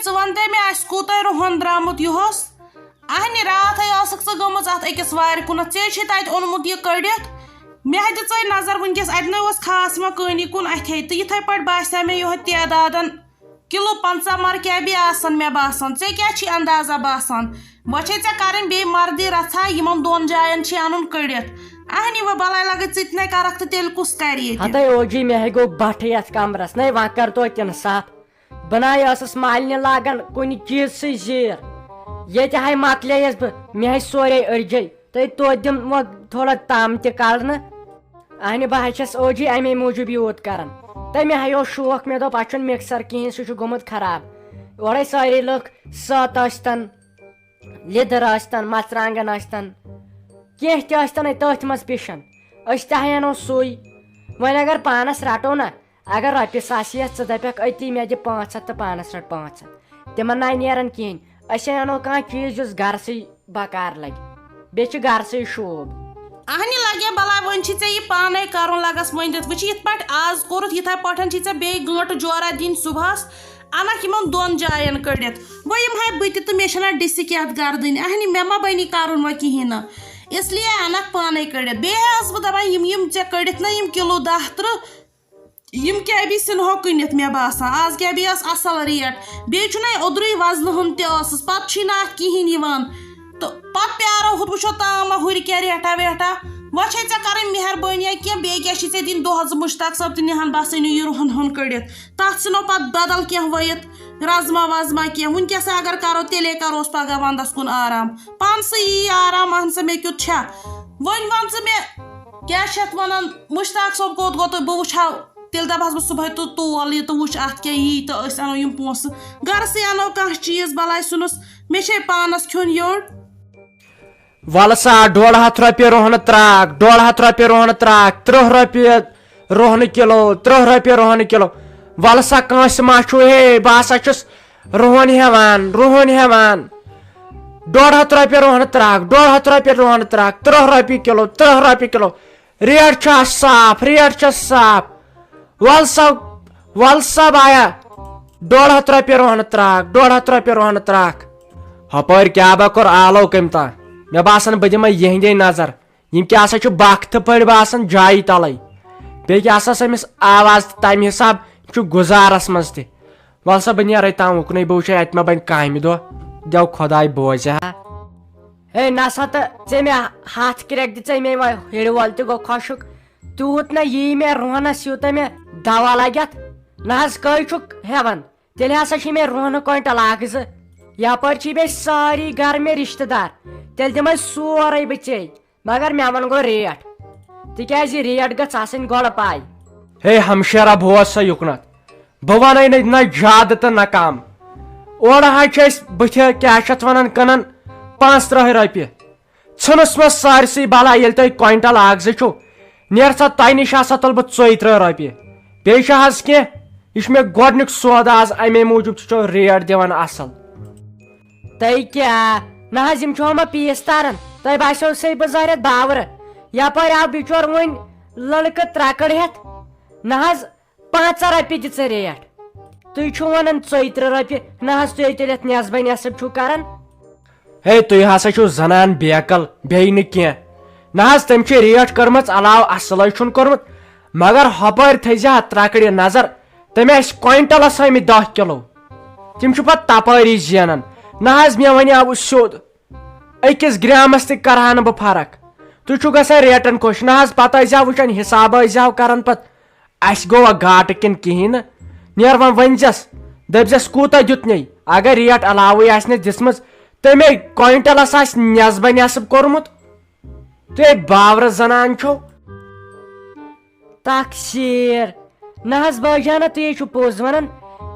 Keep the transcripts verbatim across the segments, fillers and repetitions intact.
ژٕ وَن تہٕ مےٚ، اَسہِ کوٗتاہ رُہَن درٛامُت یُہُس؟ اَہنہِ، راتھَے ٲسٕکھ ژٕ گٔمٕژ اَتھ أکِس وارِ کُنَتھ، ژےٚ چھے تَتہِ اوٚنمُت یہِ کٔڑِتھ؟ مےٚ ہا دِژے نظر وٕنکیٚس، اَتہِ نَے اوس خاص یِوان کٲنی کُن اَتھے، تہٕ یِتھَے پٲٹھۍ باسیٛو مےٚ یِہوٚے تعدادَن کِلوٗ پنٛژاہ مَرٕ کیٛاہ بیٚیہِ آسَن مےٚ باسان۔ ژےٚ کیٛاہ چھی اندازہ باسان؟ وۄنۍ چھے ژےٚ کَرٕنۍ بیٚیہِ مَردٕے رَژھا، یِمَن دۄن جایَن چھی اَنُن کٔڑِتھ۔ اَہنہِ، وۄنۍ بَلاے لَگے ژٕ تہِ نَے کَرَکھ تہٕ تیٚلہِ کُس کَرِ ییٚتہِ؟ ہَتَے اوجی، مےٚ ہے گوٚو بَٹھٕے یَتھ کَمرَس، نَے وۄنۍ کَر توتہِ اِنصاف۔ بہٕ نَے ٲسٕس مالنہِ لاگان کُنہِ چیٖزسٕے زیٖر۔ ییٚتہِ ہاے مۄکلییَس بہٕ، مےٚ ہاے سورے أرجے۔ تہٕ توتہِ دِم وۄنۍ تھوڑا تام تہِ کَڑنہٕ۔ اہنہِ، بہٕ ہاے چھَس اوجی اَمے موٗجوٗب یوٗت کَران۔ تہٕ مےٚ ہاے اوس شوق، مےٚ دوٚپ اَتھ چھُنہٕ مِکسَر کِہیٖنۍ، سُہ چھُ گوٚمُت خراب۔ اورَے سٲری لُکھ سَتھ ٲسۍتَن، لیٚدٕر ٲسۍتَن، مَرژٕوانٛگَن ٲسۍتَن، کینٛہہ تہِ ٲسۍتَن، تٔتھۍ منٛز پِشَن۔ أسۍ تہِ ہاے اَنو سُے۔ وۄنۍ اگر پانَس رَٹو نہ، اگر رۄپیہِ ساس یِیَس، ژٕ دَپَکھ أتی مےٚ دِ پانٛژھ ہَتھ تہٕ پانَس رَٹ پانٛژھ ہَتھ۔ تِمَن نَے نیرَن کِہیٖنۍ۔ أسۍ ہے اَنو کانٛہہ چیٖز یُس گَرسٕے بکار لَگہِ۔ بیٚیہِ چھِ گَرسٕے شوٗب۔ اہنہِ لَگے بَلاے، وۄنۍ چھی ژےٚ یہِ پانَے کَرُن لَگَس ؤنِتھ۔ وٕچھ یِتھ پٲٹھۍ آز کوٚرُتھ، یِتھَے پٲٹھۍ چھی ژےٚ بیٚیہِ گٲنٛٹہٕ جورہ دِنۍ صُبحَس۔ اَنَکھ یِمَن دۄن جایَن کٔڑِتھ۔ وۄنۍ یِمہٕ ہاے بہٕ تہِ تہٕ مےٚ چھَنہ ڈِسِک یَتھ گَردٕنۍ۔ اہنہِ، مےٚ ما بَنی کَرُن وۄنۍ کِہیٖنۍ نہٕ۔ اس لیے اَنَکھ پانَے کٔڑِتھ۔ بیٚیہِ ٲسٕس بہٕ دَپان، یِم، یِم ژےٚ کٔڑِتھ نہ یِم کِلوٗ دَہ تٕرٛہ، یِم کیٛاہ بیٚیہِ سِنہو کٕنِتھ مےٚ باسان، آز کیٛاہ بیٚیہِ ٲس اَصٕل ریٹ۔ بیٚیہِ چھُنہ اوٚدرُے وزنہٕ ہُن تہِ ٲسٕس، پَتہٕ چھُے نہٕ اَتھ کِہیٖنۍ یِوان۔ تہٕ پَتہٕ پیٛارو ہُتھ وٕچھو تامہ ہُرِ کیٛاہ ریٹا ویٹا۔ وۄنۍ چھے ژےٚ کَرٕنۍ مہربٲنی کینٛہہ، بیٚیہِ کیٛاہ چھِ ژےٚ دِنۍ دۄہَس مُشتاق صٲب تہٕ نِہان بَسٲنِو یہِ رُہَن ہُن کٔڑِتھ؟ تَتھ ژھٕنو پَتہٕ بدل کینٛہہ ؤیِتھ، رَزما وَزما کینٛہہ۔ وٕنکیٚسٕے اگر کَرو، تیٚلے کَروس پَگاہ وَندَس کُن آرام۔ پانسٕے یی آرام، اَہن سا مےٚ کیُتھ چھا؟ وۄنۍ وَن ژٕ مےٚ، کیٛاہ چھِ اَتھ وَنان، مُشتاق صٲب کوٚت گوٚو تہٕ بہٕ وٕچھِ ہا۔ تیٚلہِ دَپہٕ ہَس بہٕ صُبحٲے تہٕ تول یہِ تہٕ وٕچھ اَتھ کیٛاہ یی تہٕ أسۍ اَنو یِم پونٛسہٕ۔ گَرَسٕے اَنو کانٛہہ چیٖز، بَلاے سُنَس، مےٚ چھے پانَس کھیوٚن یوٚڑ۔ وَلہٕ سا، ڈۄڈ ہَتھ رۄپیہِ رۄہنہٕ ترٛاکھ، ڈۄڈ ہَتھ رۄپیہِ رۄہنہٕ ترٛاکھ، تٕرٛہ رۄپیہِ رۄہنہٕ کِلوٗ، تٕرٛہ رۄپیہِ رۄہنہٕ کِلوٗ۔ وَلہٕ سا، کٲنٛسہِ ما چھُ، ہے، بہٕ ہسا چھُس رۄہَن ہٮ۪وان، رۄہَن ہٮ۪وان۔ ڈۄڈ ہَتھ رۄپیہِ رۄہنہٕ ترٛاکھ، ڈۄڈ ہَتھ رۄپیہِ رۄہنہٕ ترٛاکھ، تٕرٛہ رۄپیہِ کِلوٗ، تٕرٛہ رۄپیہِ کِلوٗ۔ ریٹ چھا صاف، ریٹ چھا صاف۔ وَل سا، وَل سا بایا، ڈۄڈ ہَتھ رۄپیہِ رۄہنہٕ ترٛاکھ، ڈۄڈ ہَتھ رۄپیہِ رۄہنہٕ ترٛاکھ۔ ہُپٲرۍ کیٛاہ با کوٚر آلو کٔمۍ تام۔ مےٚ باسان بہٕ دِمے یِہِنٛدے نظر۔ یِم کیٛاہ سا چھِ بَختہٕ پٲٹھۍ باسان جایہِ تَلَے۔ بیٚیہِ کیٛاہ سا چھِ أمِس آواز تہٕ تَمہِ حِساب چھُ گُزارَس منٛز تہِ۔ وَل سا، بہٕ نیرَے تام اُکنُے، بہٕ وٕچھے اَتہِ ما بَنہِ کامہِ دۄہ۔ دٮ۪و خۄداے بوزِ ہا۔ ہے نسا، تہٕ ژےٚ مےٚ ہَتھ کرٛٮ۪کھ دِژے مے وۄنۍ ہیٚرِ وول تہِ گوٚو خۄشُک۔ تیوٗت نہ یی مےٚ رۄہنَس یوٗتاہ مےٚ دوا لَگہِ اَتھ۔ نہ حظ، کٔہۍ چھُکھ ہٮ۪وان؟ تیٚلہِ ہسا چھُے مےٚ رۄہنہٕ کوینٹل اکھ زٕ۔ یپٲرۍ چھِ مےٚ سٲری گرٕ مےٚ رشتہٕ دار۔ تیٚلہِ دِمے سورُے بہٕ ژےٚ۔ مگر مےٚ وَن گۄڈٕ ریٹ۔ تِکیٛازِ ریٹ گٔژھ آسٕنۍ گۄڈٕ پَے۔ ہے ہمشیرا، بوز سا یُکنتھ۔ بہٕ وَنَے نہٕ نہ زیادٕ تہٕ نہ کم۔ اورٕ حظ چھِ أسۍ بٕتھِ، کیٛاہ چھِ اَتھ وَنان، کٕنان پانٛژھ تٕرٛہ رۄپیہِ۔ ژھٕنُس منٛز سارسٕے بلاے، ییٚلہِ تۄہہِ کوینٹل اکھ زٕ چھُو، نیرٕ سا تۄہہِ نِش ہسا تُلہٕ بہٕ ژۄیہِ تٕرٛہ رۄپیہِ۔ بیٚیہِ چھُ حظ کینٛہہ؟ یہِ چھُ مےٚ گۄڈٕنیُک سودا آز، اَمے موٗجوٗب چھُسو ریٹ دِوان اَصٕل۔ تۄہہِ کیٛاہ؟ نہ حظ، یِم چھِ ہُمہ پیٖس تاران۔ تۄہہِ باسیو سُے بہٕ زٲرِتھ باورٕ۔ یپٲرۍ آو بِچور وٕنۍ لٔڑکہٕ ترٛکٕڑ ہٮ۪تھ۔ نہ حظ، پنٛژاہ رۄپیہِ دِ ژٕ ریٹ۔ تُہۍ چھِو وَنان ژۄیہِ تٕرٛہ رۄپیہِ، نہ حظ، تُہۍ تیٚلہِ یَتھ نٮ۪صبہٕ نٮ۪صٕب چھِو کَران۔ ہے، تُہۍ ہسا چھِو زنان بیکل، بیٚیہِ نہٕ کینٛہہ۔ نہ حظ، تٔمۍ چھِ ریٹ کٔرمٕژ علاوٕ، اَصٕل حظ چھُن کوٚرمُت، مگر ہۄپٲرۍ تھٲیزِ ہا ترٛکٕڑِ نظر، تٔمۍ آسہِ کوینٹلس آمٕتۍ دَہ کِلوٗ۔ تِم چھِ پتہٕ تپٲری زینان۔ نہ حظ، مےٚ وَنیٛاوُ سیوٚد، أکِس گرامس تہِ کرہا نہٕ بہٕ فرق۔ تُہۍ چھِو گژھان ریٹن خۄش، نہ حظ، پتہٕ ٲسۍ زیو وٕچھان، حساب ٲسۍ زیو کران پتہٕ۔ اَسہِ گوٚوا گاٹہٕ کِنہٕ کِہیٖنۍ نہٕ؟ نیر وۄنۍ ؤنۍزٮ۪س، دٔپۍزٮ۪س کوٗتاہ دیُت نے؟ اگر ریٹ علاوٕے آسہِ نَس دِژمٕژ، تٔمۍ کوینٹلس آسہِ نٮ۪صبہ نٮ۪صٕب کوٚرمُت۔ تُہۍ ہے باورٕ زنان چھِو۔ تقسیٖر۔ نہ حظ بٲجانہ، تُہۍ ہے چھِو پوٚز وَنان۔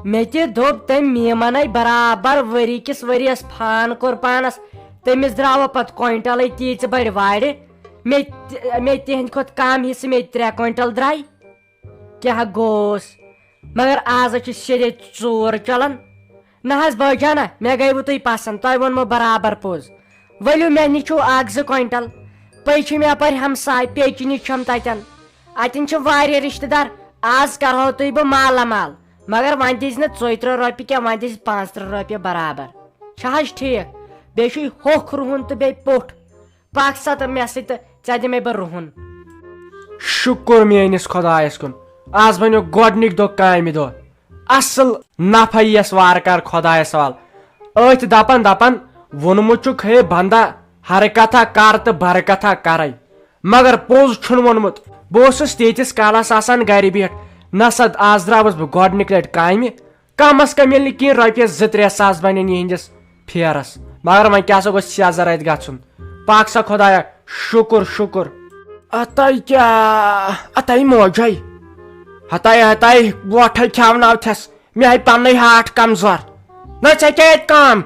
مےٚ تہِ دوٚپ تٔمۍ میٖمَنے برابر ؤری کِس ؤریَس فان کوٚر پانَس۔ تٔمِس درٛاوٕ پَتہٕ کوینٹلٕے تیٖژِ بٔڑۍ وارِ۔ مےٚ تہِ، مےٚ تِہِنٛدِ کھۄتہٕ کَم حصہٕ، مےٚ تہِ ترٛےٚ کوینٹل درٛاے۔ کیٛاہ گوٚوس؟ مگر آز حظ چھِ سیٚدے ژوٗر چلان۔ نہ حظ بٲجانہ، مےٚ گٔیوٕ تُہۍ پسنٛد، تۄہہِ ووٚنمو برابر پوٚز۔ ؤلِو، مےٚ نِش چھُو اکھ زٕ کوینٹل۔ پٔے چھِ مےٚ اپٲرۍ ہمساے، پیچہِ نِش چھَم تتٮ۪ن۔ اتٮ۪ن چھِ واریاہ رشتہٕ دار، آز کرہو تُہۍ بہٕ مالا مال۔ مگر وۄنۍ دِژ نہٕ ژۄیہِ ترٕٛہ رۄپیہِ کینٛہہ، وۄنۍ دِژ پانٛژھ ترٕٛہ رۄپیہِ برابر۔ چھا حظ ٹھیٖک؟ بیٚیہِ چھُے ہوٚکھ رُہُن تہٕ بیٚیہِ پوٚٹھ۔ پکھ سا تہٕ مےٚ سۭتۍ تہٕ ژےٚ دِمے بہٕ رُہُن۔ شُکُر میٲنِس خۄدایَس کُن، آز بنیو گۄڈٕنِکۍ دۄہ کامہِ دۄہ۔ اصل نفع یِیَس وارٕ کار خۄدایَس حوال۔ أتھۍ دپان دپان ووٚنمُت چھُکھ ہے بندہ، ہر کتھا کر تہٕ بر کتھا کرے، مگر پوٚز چھُنہٕ ووٚنمُت۔ بہٕ اوسُس تیٖتِس کالس آسان گرِ بِہِتھ، نہ سا آز درٛاوُس بہٕ گۄڈٕنِکۍ لٹہِ کامہِ۔ کم از کم ییٚلہِ نہٕ کینٛہہ رۄپیس زٕ ترٛےٚ ساس بنن یِہنٛدِس پھیرس، مگر وۄنۍ کیٛاہ سا گوٚژھ سیزر اتہِ گژھُن؟ پاک سا خۄدایا، شُکُر شُکُر۔ اتاے کیٛاہ، اتاے موجے، ہتاے ہتاے وۄٹھے کھیاوناوتھس، مےٚ آیہِ پننُے ہاٹھ کمزور۔ نہ ژےٚ کیٛاہ اتہِ کٲم؟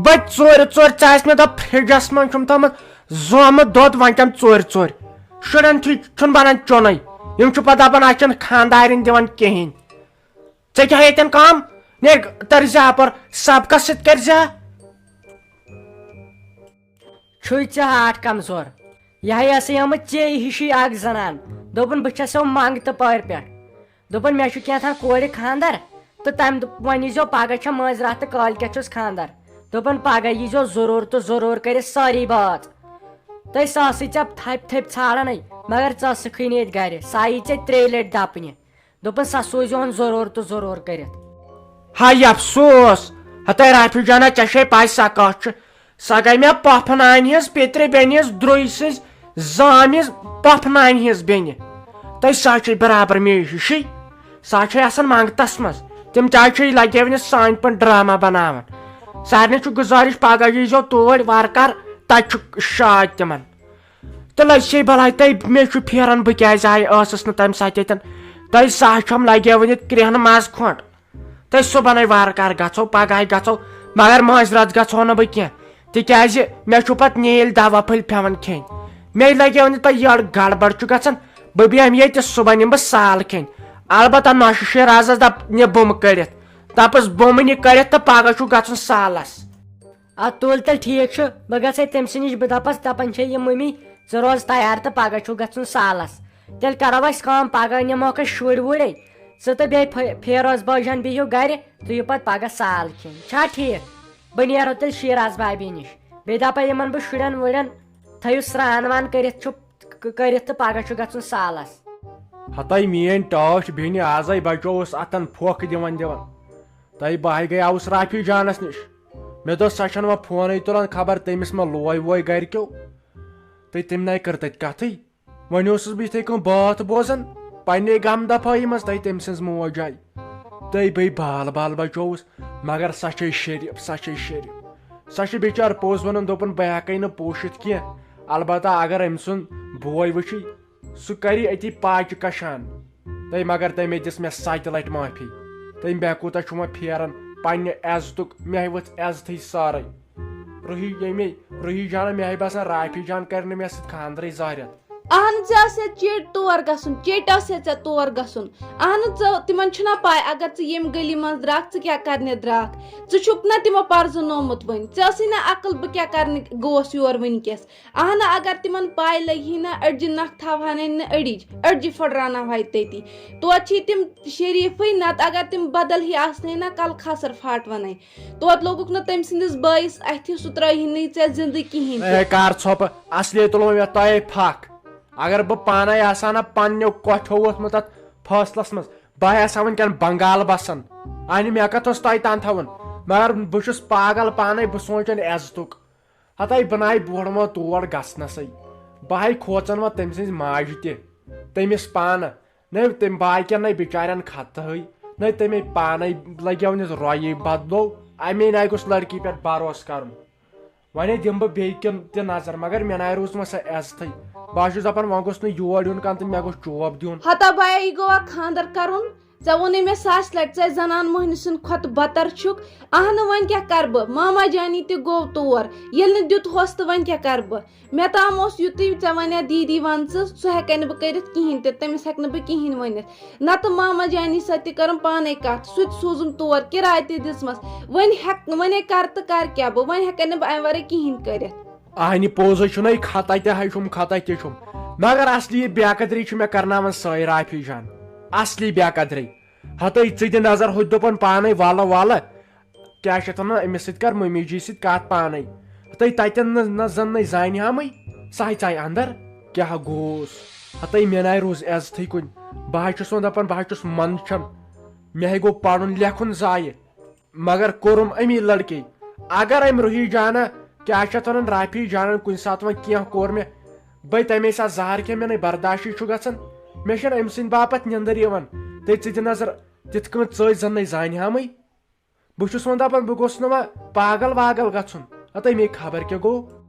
بہٕ ژورِ ژورِ، ژےٚ آسہِ مےٚ دپ فرجس منٛز چھُم تھوٚمُت زومُت دۄد، وۄنۍ کم ژورِ ژورِ؟ شُرٮ۪ن تھی چھُنہٕ بنان چونُے، یِم چھِ پتہٕ دپان اسہِ چھِنہٕ خانٛدارٮ۪ن دِوان کہیٖنۍ۔ ژےٚ کیٛاہ ییٚتٮ۪ن کٲم؟ نیرِ تٔرۍ زِ اپر، سبقس سۭتۍ کٔرۍ زِ۔ چھُے ژےٚ ہاٹھ کمزور؟ یہِ ہا ٲسٕے آمٕژ ژے ہِشی اکھ زنان۔ دوٚپُن، بہٕ چھَسو منٛگ تہٕ پٲرۍ پٮ۪ٹھ۔ دوٚپُن، مےٚ چھُ کینٛہہ تام کورِ خانٛدر، تہٕ تَمہِ دوٚپ، وۄنۍ ییٖزیو پگاہ چھےٚ مٲنٛزِ راتھ تہٕ کٲلۍ کٮ۪تھ چھُس خانٛدر۔ دوٚپُن، پگاہ ییٖزیو ضروٗر تہٕ ضروٗر کٔرِتھ سٲری بٲژ۔ تہٕ سۄ ٲسٕے ژےٚ تھپہِ تھپہِ ژھانڈان، مگر ژٕ ٲسٕکھٕے نہٕ ییٚتہِ گرِ۔ سۄ آیی ژےٚ ترٛیٚیہِ لٹہِ دپنہِ۔ دوٚپُن، سۄ سوٗزِہون ضروٗر تہٕ ضروٗر کٔرِتھ۔ ہاے افسوس، ہتاے رافی جانا، ژےٚ چھے پاے سۄ کتھ چھِ؟ سۄ گٔے مےٚ پۄپھٕ نانہِ ہٕنٛز، پیٚترِ بیٚنہِ ہٕنٛز، درٛوے سٕنٛز زامِز پۄپھٕ نانہِ ہٕنٛز بیٚنہِ۔ تہٕ سۄ چھے برابر مے ہِشی۔ سۄ چھے آسان منٛگتس منٛز۔ تِم تہِ حظ چھے لگے وٕنہِ سانہِ پٲٹھۍ ڈرامہ بناوان۔ سارنٕے چھُ گُزٲرِش، پگاہ ییٖزیو توٗرۍ وارٕ کار، تتہِ چھُ شاد تِمن۔ تہٕ لٔج سے بلاے، تۄہہِ مےٚ چھُ پھیران بہٕ کیٛازِ آے، ٲسٕس نہٕ تَمہِ ساتہٕ ییٚتٮ۪ن۔ تۄہہِ سا چھَم لگیوٕنِتھ کرٛیٚہنہٕ منٛز کھۄنٛڈ۔ تۄہہِ صُبحنَے وارٕ کارٕ گژھو، پگاہٕے گژھو، مگر مٲنٛزِ راتھ گژھو نہٕ بہٕ کینٛہہ، تِکیٛازِ مےٚ چھُ پتہٕ نیٖلۍ دوا پھٔلۍ پٮ۪وان کھیٚنۍ۔ مےٚ لگیوٕنِتھ تۄہہِ یٔڈ گڑبڑ چھُ گژھان۔ بہٕ بیٚہمہٕ ییٚتہِ، صُبحن یِمہٕ بہٕ سال کھیٚنۍ۔ البتہ نۄشہِ شیرازس دپ نہِ بُمہٕ کٔڑِتھ، دپس بُمہٕ نہِ کٔڑِتھ تہٕ پگاہ چھُ گژھُن سالس۔ ادٕ تُل تیٚلہِ ٹھیٖک چھُ، بہٕ گژھے تٔمۍ سٕے نِش، بہٕ دپس، دپان چھے یہِ مٔمی، ژٕ روز تیار تہٕ پگاہ چھُ گژھُن سالس۔ تیٚلہِ کرو أسۍ کٲم، پگاہ نِموکھ أسۍ شُرۍ وُرۍ، ژٕ تہٕ بیٚیہِ فے-، فیروز بٲجی ہن بِہِو گرِ، تُہۍ یِیِو پتہٕ پگاہ سال کھیٚنۍ۔ چھا ٹھیٖک؟ بہٕ نیرو تیٚلہِ شیراز بابی نِش، بیٚیہِ دپے یِمن بہٕ شُرٮ۪ن وُرٮ۪ن، تھٲیِو سرٛان وان کٔرِتھ چھُ، ک-، کٔرِتھ تہٕ پگاہ چھُ گژھُن سالس۔ ہتاے میٲنۍ ٹٲٹھۍ بیٚنہِ، آزے بچووُس اتھن پھۄکھ دِوان دِوان۔ تۄہہِ بہٕ ہاے گٔیاوُس رافی جانس نِش۔ مےٚ دوٚپ، سۄ چھَنہٕ وۄنۍ فونٕے تُلان، خبر تٔمِس ما لوے ووے گرِکیو۔ تہٕ تٔمۍ نَے کٔر تَتہِ کَتھٕے۔ وۄنۍ اوسُس بہٕ یِتھَے کٔنۍ بٲتھ بوزان، پنٛنے غم دفٲیی منٛز تۄہہِ تٔمۍ سٕنٛز موج آیہِ۔ تہٕ بیٚیہِ بال بال بچووُس، مگر سۄ چھے شریٖف، سۄ چھے شریٖف۔ سۄ چھِ بِچار پوٚز وَنان، دوٚپُن، بہٕ ہٮ۪کَے نہٕ پوٗشِتھ کینٛہہ، البتہ اگر أمۍ سُنٛد بوے وٕچھِ، سُہ کَرِ أتی پاچہِ کشان۔ تٔمۍ مگر تٔمۍ دِژ مےٚ ستہِ لٹہِ معٲفی۔ تٔمۍ بے کوٗتاہ چھُ وۄنۍ پھیران پننہِ عزتُک، مےٚ ؤژھ عزتھٕے سٲرٕے۔ روحی ییٚمے، روحی جانہ، مےٚ ہاے باسان رافی جان کرِ نہٕ مےٚ سۭتۍ خانٛدرٕے زانٛہہ رٮ۪تھ۔ اہن ژےٚ ٲسے چیٚٹۍ تور گژھُن، چیٚٹۍ ٲسے ژےٚ تور گژھُن۔ اہن ژٕ، تِمن چھُنا پاے اگر ژٕ ییٚمہِ گلی منٛز درٛاکھ، ژٕ کیٛاہ کرنہِ درٛاکھ؟ ژٕ چھُکھ نا تِمو پرزٕنومُت وۄنۍ، ژےٚ ٲسٕے نا عقل بہٕ کیٛاہ کرنہِ گوس یور وٕنکیٚس۔ اہنہ، اگر تِمن پاے لگہِ ہی نہ، أڈجہِ نکھ تھاوہن نہٕ أڈِج، أڈجہِ پھٕٹراوناوہاے تٔتی۔ توتہِ چھِ تِم شریٖفٕے، نتہٕ اگر تِم بدل ہی آسنَے نہ، کلہٕ کھسر پھاٹونے۔ توتہِ لوگُکھ نہٕ تٔمۍ سٕنٛدِس بٲیِس اَتھِ، سُہ ترٛٲوہی نہٕ ژےٚ زِندٕ کِہیٖنۍ تہِ۔ اے کار ژھۄپہٕ، اصلی تُلمو مےٚ تۄہے پھکھ۔ اگر بہٕ پانے آسہٕ ہا نہ پننیو کۄٹھیو ووتھمُت اتھ فٲصلس منٛز، بہٕ ہے آسہٕ ہا وٕنکیٚن بنگال بسان۔ اہنہِ، مےٚ کتھ اوس تۄہہِ تام تھاوُن؟ مگر بہٕ چھُس پاگل پانے، بہٕ سونٛچان عزتُک۔ ہتاے بہٕ ناے بوڑمو تور گژھنسے۔ بہٕ ہاے کھوژان وۄنۍ تٔمۍ سٕنٛزِ ماجہِ تہِ۔ تٔمِس پانہٕ۔ نہ تٔمۍ باقین نَے بِچارٮ۪ن خطہٕے، نہ تٔمۍ پانے لگیو نہٕ رۄیہِ بدلو۔ اَمے نَے گوٚژھ لڑکی پٮ۪ٹھ بھروسہٕ کرُن۔ وۄنۍ دِمہٕ بہٕ بیٚیہِ کِن تہِ نظر، مگر مےٚ نَے روٗز وۄنۍ سۄ عزتھٕے۔ بہٕ ہا چھُس دپان وۄنۍ گوٚژھ نہٕ یور یُن کانٛہہ تہٕ مےٚ گوٚژھ چوب دیُن۔ ہتا بایا، یہِ گوٚوا خانٛدر کرُن؟ ژےٚ ووٚنُے مےٚ ساسہِ لٹہِ، ژٕ زنان مۄہنِو سٕنٛدِ کھۄتہٕ بتر چھُکھ۔ اہنہٕ، وۄنۍ کیٛاہ کرٕ بہٕ؟ ماما جانی تہِ گوٚو تور، ییٚلہِ نہٕ دیُت ہوس تہٕ وۄنۍ کیٛاہ کرٕ بہٕ؟ مےٚ تام اوس یُتُے، ژےٚ ونے دیٖدی ون ژٕ، سُہ ہٮ۪کے نہٕ بہٕ کٔرِتھ کِہیٖنۍ تہِ، تٔمِس ہٮ۪کہٕ نہٕ بہٕ کِہیٖنۍ ؤنِتھ۔ نتہٕ ماما جانی سۭتۍ تہِ کٔرٕم پانے کتھ، سُہ تہِ سوٗزُم تور، کِراے تہِ دِژمس۔ وۄنۍ ہٮ۪ک-، وۄنۍ ہے کرٕ تہٕ کرٕ کیٛاہ بہٕ؟ وۄنۍ ہٮ۪کے نہٕ بہٕ امہِ ورٲے کِہیٖنۍ کٔرِتھ۔ اہنہِ پوٚز ہے چھُنَے، خطا تہِ ہے چھُم، خطا تہِ چھُم، مگر اصلی یہِ بے قدری چھُ مےٚ کرناوان سٲے رافی جان، اصلی بے قدری۔ ہتے ژٕ دِ نظر، ہُتہِ دوٚپُن پانے، "ولہٕ ولہٕ، کیٛاہ چھِ اتھ ونان، أمِس سۭتۍ کر ممی جی سۭتۍ کتھ پانے۔" ہتے تتٮ۪ن نہ، نہ زن نَے زانہِ ہامٕے، سۄ ہاے ژایہِ اندر۔ کیٛاہ گوس؟ ہتے مےٚ ناے روٗز عزتھٕے کُنہِ۔ بہٕ ہاے چھُس وۄنۍ دپان، بہٕ ہاے چھُس منٛدچھان، مےٚ ہے گوٚو پرُن لیکھُن ضایہِ۔ مگر کوٚرُم أمی لڑکی۔ اگر أمۍ روحی جانا، کیٛاہ چھِ اتھ ونان، رافی جانن کُنہِ ساتہٕ وۄنۍ کینٛہہ کوٚر مےٚ، بے تمے ساتہٕ زہر کھٮ۪مہٕ، مےٚ نَے برداشٕے چھُ گژھان۔ مےٚ چھَنہٕ أمۍ سٕنٛدِ باپتھ نیٚنٛدٕر یِوان۔ تہٕ ژٕ دِ نظر، تِتھ کٔنۍ ژٔج زَن نَے زانہِ ہامٕے۔ بہٕ چھُس وۄنۍ دَپان، بہٕ گوٚژھ نہٕ وۄنۍ پاگل واگل گژھُن۔ ہتے مے خبر کیٛاہ گوٚو۔